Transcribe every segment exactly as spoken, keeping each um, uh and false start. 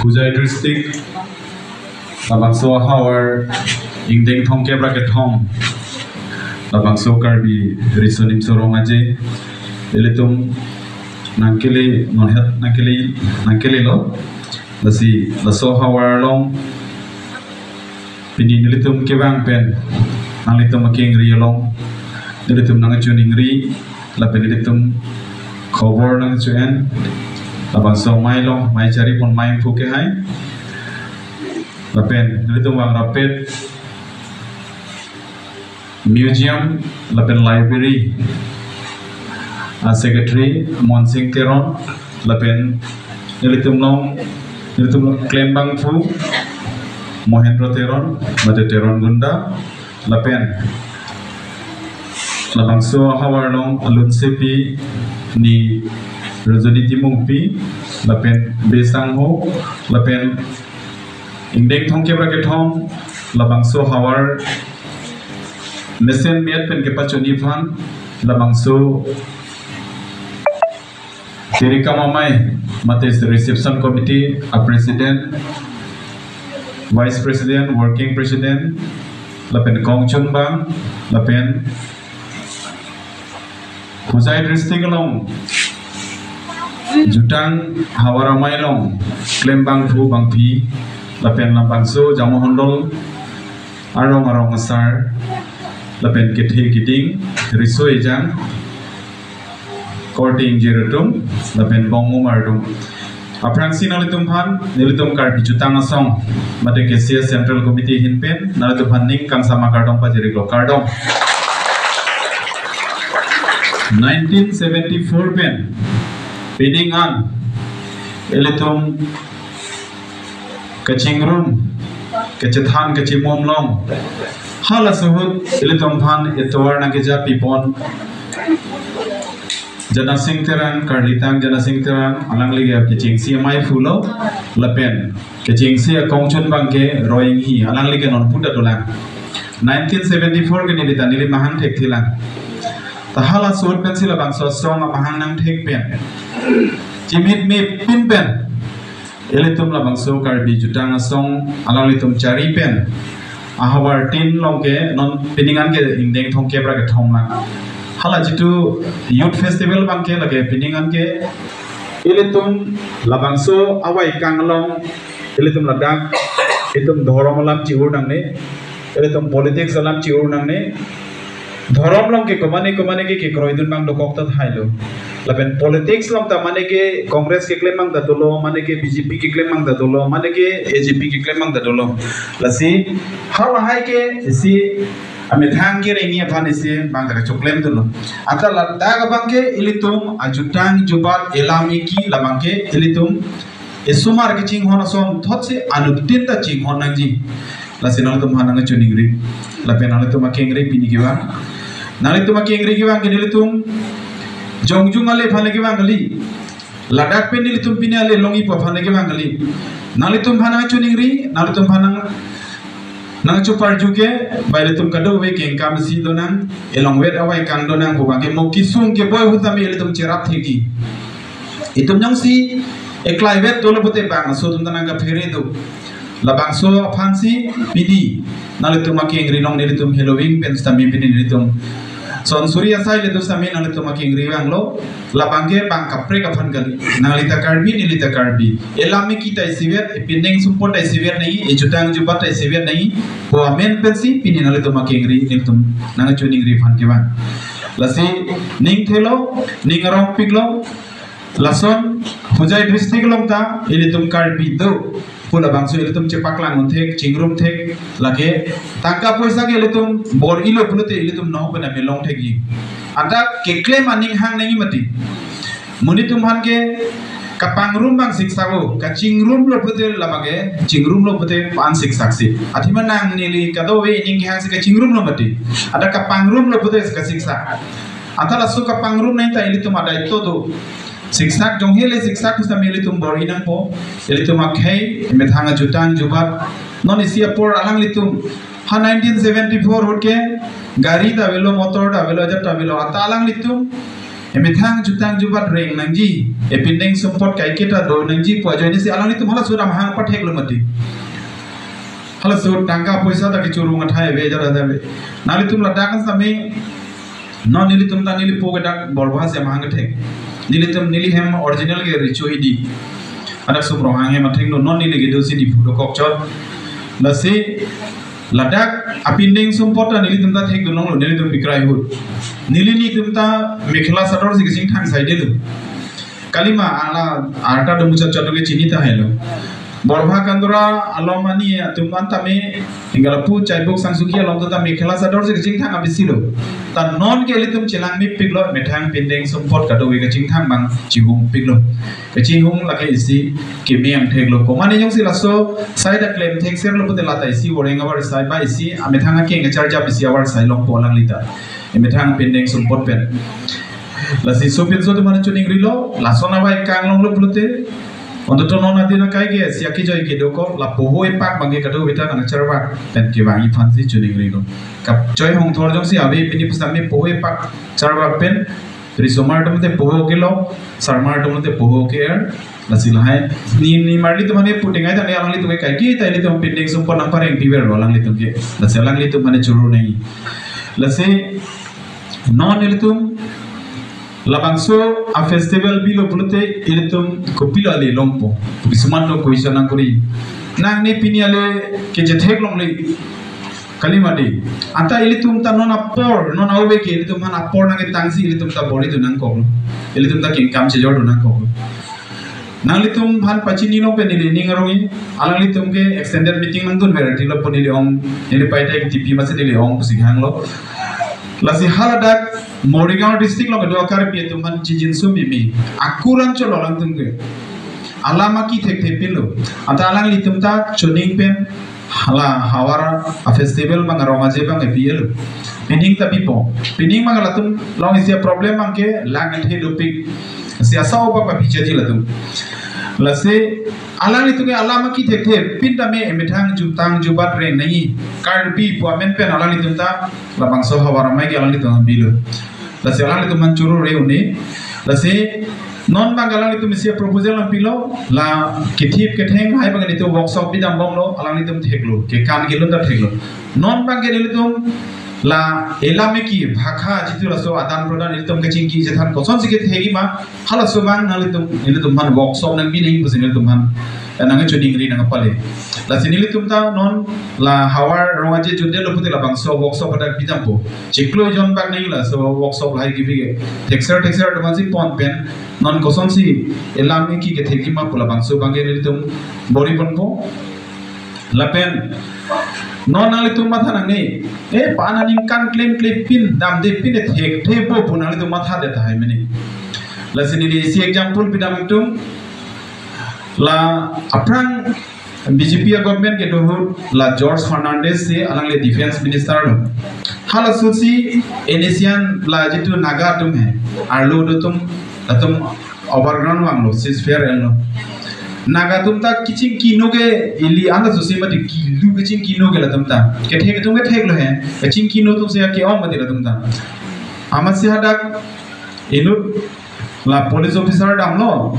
Hojai district, labangso ahavar ingdeng thomkep ra kethom, labangso Karbi Riso Nimso Rong Aje, ilitum nangkele, nonhet nangkele, nangkelelo. Lasi laso ahavar along pini nelitum kevang pen nanglitum akengri along nelitum nangchoningri lapen nelitum khobor nangcho-en, labangso amei along, amei chari pon amei phu kehai, lapen nelitum vang rapet museum lapen library a secretary Monsing Teron, lapen nelitum along, nelitum along klembangphu Mohendro Teron, mate Teron Gunda, lapen labangso ahavar along alunsepi ni Rajoni Timungpi, lapen Besang Ho, lapen ingdeng thomkep ra kethom labangso ahavar mesen miat pen kepachoni aphan, labangso tirikam amei, mate reception committee a president, vice president, working president, lapen kongchunbang, lapen Hojai district along jutang ahavar amei along klembangphu bangphi, lapen labangso Jamahondol arong arong asar, lapen kethe keding, riso ejang, korte ingjir atum, lapen bongmumar atum. Aphrangsi nanglitum aphan nelitum Karbi Jutang Asong, mate K C S Central Committee ahin pen nanglitum aphan ning kangsam akardom pajirlo, kardom. Nineteen seventy-four pen pining an ilitum kachingrum, kachethan, kachimum along, halaso ahut ilitum aphan etovar nangkeja pipon Janasing Terang, karlitang Janasing Terang, alangli ke kechengsi amei phulo, lapen kechengsi akongchunbang ke Roy Enghi, alangli ke non puta dolang. Nineteen seventy-four ke neli ta neli mahang thekthelang. Ta halaso ahut pensi labangso asong amahang nangthek pen, chimit mepin pen ilitum labangso Karbi Jutang Asong alanglitum chari pen ahavar tin along ke non pining an ke ingdeng thomkep ra kethom lang. Hala jitu youth festival abang ke lake pining an ke ilitum labangso avaikang along ilitum ladak itum dhorom alam chi-ur nangne, ilitum politics alam chi-ur nangne. Dhorom along ke komane komane ke kekroidun abang dokok ta thailo. Lapen politics along ta mane ke Congress keklem abang ta dolo, mane ke B J P keklem abang ta dolo, mane ke A J P keklem abang ta dolo. Lasi halahai ke isi amethang kerengji aphan isi abang ta kachoklem dolo. Anta ladak abang ke ilitum ajutang jubat elam eki labang ke ilitum esomar kachinghon ason thotsi anuttin ta chinghon nangji. Lasi nanglitum aphan nangchoningri. Lapen nanglitum akengri pini kevang, nanglitum akengri kevang ke nelitum jongjung ale aphan le kevang kali. Ladak pen nelitum pini ale longji pu aphan le kevang kali. Nanglitum aphan nangchoningri, nanglitum aphan nang nangchoparju ke, bai ilitum kadokave kengkam isi donang, elongvet avaikang donang pu abang ke mo kesung keboi ahut tame ilitum cherap thekji. Itum jongsi eklaivet dolo pute bangso atum ta nangkaphere do. Labangso aphansi pini nanglitum akengri along nelitum heloving pen sitame pini nelitum son suri asai ilitum sitame nanglitum akengri vanglo. Labang ke bang kaprek aphan kali. Nangli ta Karbi, neli ta Karbi. Elam eki ta isivet, epineng sumpot ta isivet nangji, ejutang jubat ta isivet nangji pu amen pensi pini nanglitum akengri nelitum nangchoningri aphan kevang. Lasi ning thelo, ning arongpiklo, lason Hojai district along ta ilitum Karbi do pu labangso ilitum chepaklang un thek, chingrum thek, lake tangka poisa ke ilitum bor-ilo pulote ilitum nong pen amelong thekji. Anta keklem aning hang nangji mati. Monit atum aphan ke kapangrum abang siksak-o, kachingrumlo pulote labang ke, chingrumlo pulote an siksaksi. Athema nang neli kadokave ning kehangsi kachingrumlo mati. Anta kapangrumlo pulote kasiksak. Anta laso kapangrum nangji ta ilitum adaito do. Siksak jonghe le siksak pusitame ilitum bor-i nangpo. Ilitum akhei, methang ajutang jubat. Non isi apor alanglitum. Ha nineteen seventy-four ahut ke gari ta avelo, motor ta avelo, ajat ta avelo. Anta alanglitum Emethang jutang jubat reng nangji, epindeng sumpot kaiketa do nangji pu ajoine si alanglitum halaso aram hang patheklo mati. Halaso tangka poisa ta kechorong athai ave jara ave. Nanglitum ladak an sami non nelitum ta neli po ke dak Borbha si amahang kethek. Nelitum neli hem original ke Richo Hidi. Adak Sumronghang hem athengno non neli kedo si Diphu dokok chot. Lasi ladak apindeng sumpot ta nelitum ta thekdun longlo, nelitum bikrai ahut. Neli nelitum ta mekhela sador si kachingthang saidelo. Kalima ala arta do muchot chot ke chini tahailo. Borbha Kandura along ani atum an tame, ingala pu Chaibuk Sangsuki along ta mekhela sador si kachingthang abisilo. Ta non ke ilitum chelang mepiklo, methang pindeng sumpot kadokave kachingthang abang chihungpiklo. Kachihung lake isi keme angtheklo. Komane jongsi laso sai ta klem thekserlo pute lata isi oreng avar sai ba isi amethang akeng acharjap isi avar sai longpo alanglita. Emethang pindeng sumpot pen. Lasi sopinso atum an choningrilo, lason abai kanglonglo pulote. Ontoto non adin akai ke sia kejoi kedokok, la poho epak abang ke kadokave ta nangcharvak pen kevangji aphan si choningrilo. Kap choi hongthor jongsi ave pini pusitame poho epak charvak pen, risomar atum te poho kelong, sarmar atum te poho ke-er, lasi lahai. Ni, nimarli atum mane puting ai tangte alanglitum ke kaiketa ilitum pindeng sumpot nangpareng piverlo alanglitum ke. Lasi alanglitum mane choro nai. Lasi non ilitum labangso a-festival bilo pulote ilitum kopilo ale longpo. Kisuman atum question nangkori. Nang ne pini ale kechethek longle. Kalima dei. Anta ilitum ta non apor, non ave ke ilitum aphan apor nangketang si ilitum ta bor-idun nangkoklo. Ilitum ta kengkam chejordun nangkoklo. Nanglitum aphan pachini long pen neli ning arong-i, alanglitum ke extended meeting nangdun verti lo pu neli ong, neli paita T P masi neli ong pusi hanglo. Lasi haladak Morigaon district along kedo Karbi atum aphan chijin sumimi. Akurang cholo alangtum ke. Alam aki thekthe pinlo. Anta alanglitum ta choning pen hala havar a-festival abang arong aje abang epi-elo. Pining ta pipo. Pining abang latum along isi a-problem abang ke lang ethe dopik. Si asau abang papichaji latum. Lasi alanglitum ke alam aki thekthe pin tame emethang jutang jubat reng nai. Karbi pu amen pen alanglitum ta labangso havar amei ke alanglitum bilo. Lasi alanglitum aphan choro re-un-e. Lasi non abang alanglitum isi proposal nangpilo, la kethip ketheng hai abang nelitum workshop bidam bomlo, alanglitum theklo, kekan kelun ta theklo. Non abang ke nelitum la elam eki bhakha jitu laso adan prodan nelitum kachingki chethan kosonsi kethekji ma, halaso abang nanglitum, nelitum aphan workshop nangbi nang pusi nelitum aphan, eh, nangchoningri nangpale. Lasi nelitum ta non la havar arong aje jundelo pute labangso workshop adak bidampo. Chiklo jon bak nang laso workshop lahai kebi ke. Thekser thekser atum aphansi pon pen non kosonsi elam eki kethekji ma pu labangso abang ke nelitum bor-i ponpo. Lapen non nanglitum matha nangne, eh, pa-an aningkan klem klem pin damde pin de thekthe po pu nanglitum mathadet tahai mene. Lasi neli isi example pidam atum, la aphrang B J P a-government kedo ahut la George Fernandez si alangli defense minister lo. Halaso si N S C N la jitu Naga atum he, arlo do atum, atum overground vanglo, ceasefire enlo. Naga atum ta kachingkino ke ili anta susi mati kilu kachingkino ke latum ta. Kethek atum ketheklo he. Kachingkino atum si ke-ong mati latum ta. Amatsi hadak inut la police officer damlo.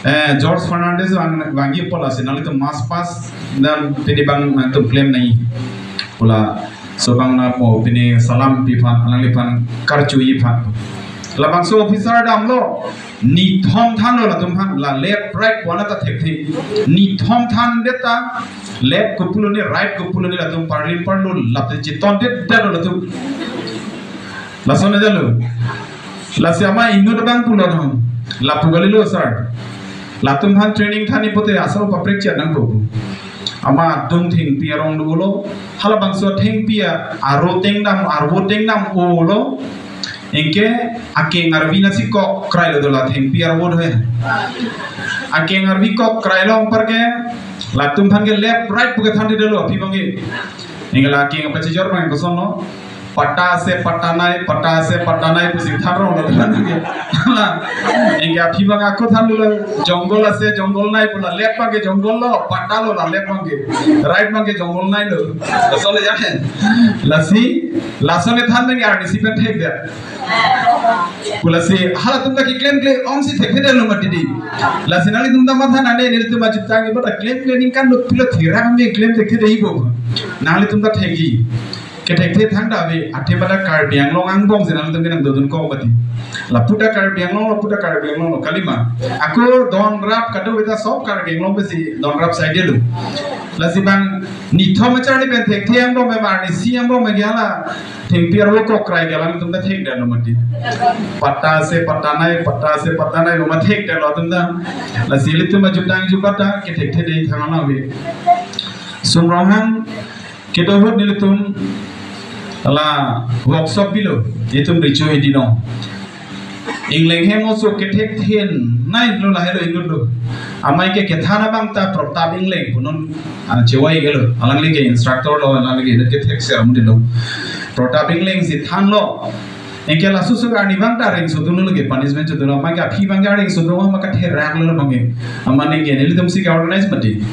Eh, George Fernandez vang, vangji pu lasi nanglitum mask pass dam pini abang nangtum klem nai. Pu laso abang na po pini salam pi aphan, alangliphan karchuji aphan. Labangso officer damlo, nithom thanlo latum aphan, la left right pu-an ta thekthe. Nithom thandet ta, left kopulo ne, right kopulo ne latum parlin parlo, lapen chetondetdetlo latum. Lason ajalo. Lasi ama inut abang pulo non. Lapu kalilo sir. Latum aphan training thanji pute asal paprek chet nangpo. Ama adung thengpi arong dolo. Halabangso thengpi a-, aro tengdam, arvo tengdam olo. Anke akeng arvi nangsi kok krailo dola thengpi arvo do he. Akeng arvi kok krailo anparke latum aphan ke left right pu kethandedetlo aphi abang ke. Anke la akeng pachijor abang kosonlo. Patta ase patta nai, patta ase patta nai pusi than rong lo than ke. Hala, anke aphi abang ako than lo, jungle ase jungle nai pu, lalet abang ke jungle lo, patta lo lalet abang ke. Right abang ke jungle nai lo. Laso le ya. Lasi, laso le than abang arnisi pen thekdet. Pu lasi, halatum ta keklemkle ongsi thekthedetlo mati di. Lasi nanglitum ta matha nang-e, nelitum ajutang iba ta klemkle ningkan lo pilo thira kami klem thekthedetji bo. Nanglitum ta thekji. Kethekthe thangta ave, athema ta Karbi Anglong angbong si nanglitum kenangdodun kok mati. Lapu ta Karbi Anglong, lapu ta Karbi Anglong lo, kalima. Ako donrap kadokave ta sob Karbi Anglong pensi donrap side lo. Lasi bang nithom acharli pen thekthe angbong me, arnisi angbong me ke hala thengpi arlo kokrai ke alangtum ta thekdetlo mati. Patta ase patta nai, patta ase patta nai, ma thekdetlo atum ta. Lasi ilitum ajutang jubat ta kethekthedetji thang alam ave. Sumronghang kedo ahut nelitum la workshop pilo, itum Recho Hidi along. Ingleng hem oso kethekthe nai lo, lahelo inut lo. Amei ke kethan abang ta Pratap Ingleng pu non, ah, chewai gelo. Alangli ke instructor lo, alangli ke inut kethek ser amu lo. Pratap Ingleng si thanlo. Anke laso so arni abang ta areng sodun lo ke punishment sodun lo. Amei ke aphi abang ke areng sodun lo, amei ke therak lo abang ke. Amei neke nelitum si ke organize mati.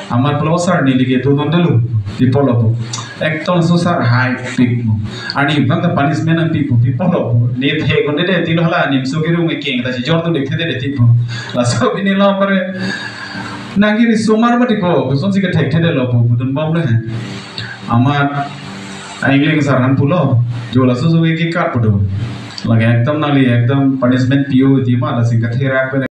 Amei pulo sir neli ke dodundelo. Pi pulo pu. Ekdom so sir hai pik mo. Arni abang ta punishment nangpi pu, pi pulo pu. Ne thekdunde ti lo, hala nimso kerung ekeng ta si jor tu dekthedet ti pu. Laso pini lo pare. Nangkiri somar mati ko, kosonsi kethekthedetlo pu, pudun bom le. Amei Ingleng sir aphan pulo. Jo laso so ke kat pu do. Lake ekdom nangli ekdom punishment pi-o ti ma, lasi ketherak pen